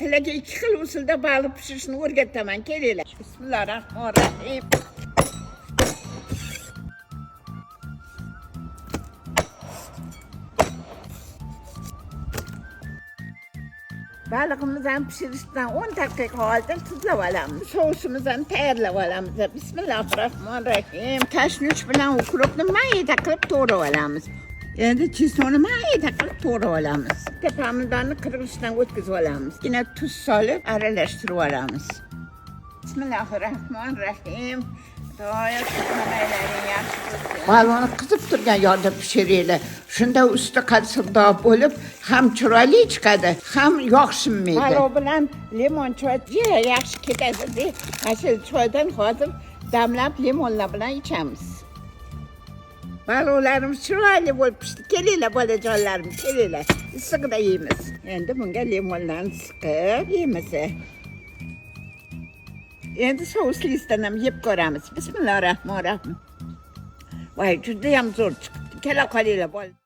Sizlarga ikki xil usulda baliq pishirishni o'rgataman. Kelinglar. Bismillahirrohmanirrohim. Balig'imizni pishirishdan 10 daqiqa oldin tuzlab olamiz. Sousimizni tayyorlab olamiz. Bismillahirrohmanirrohim. Kashnuch bilan ukropni mayda qilib to'g'rab olamiz. Endi chesnoni mayda qilib to'g'rab olamiz. Bitta pomidorni qirg'ichdan o'tkazib olamiz. Kichkina tuz solib aralashtirib olamiz. Bismillahirrohmanirrohim. Xudoyo, tutmalaylaring yaxshi bo'lsin. Balıqni qizib turgan yog'da pishiringlar. Shunda usti qattiqroq bo'lib, ham chiroyli chiqadi, ham yog' sinmaydi. Palov bilan limon choy juda yaxshi ketadi. Mana shu choydan hozir damlab limonlar bilan ichamiz. Balıqlarimiz chiroyli bo'lib pishdi. Kelinglar bolajonlarim, kelinglar. Issiqda yeymiz. Endi bunga limonlarni siqib yeymiz. Endi souslisidan ham yeb ko'ramiz. Bismillahirrohmanirrohim. Voy, judayam zo'r chiqibdi. Kela qolinglar, bola.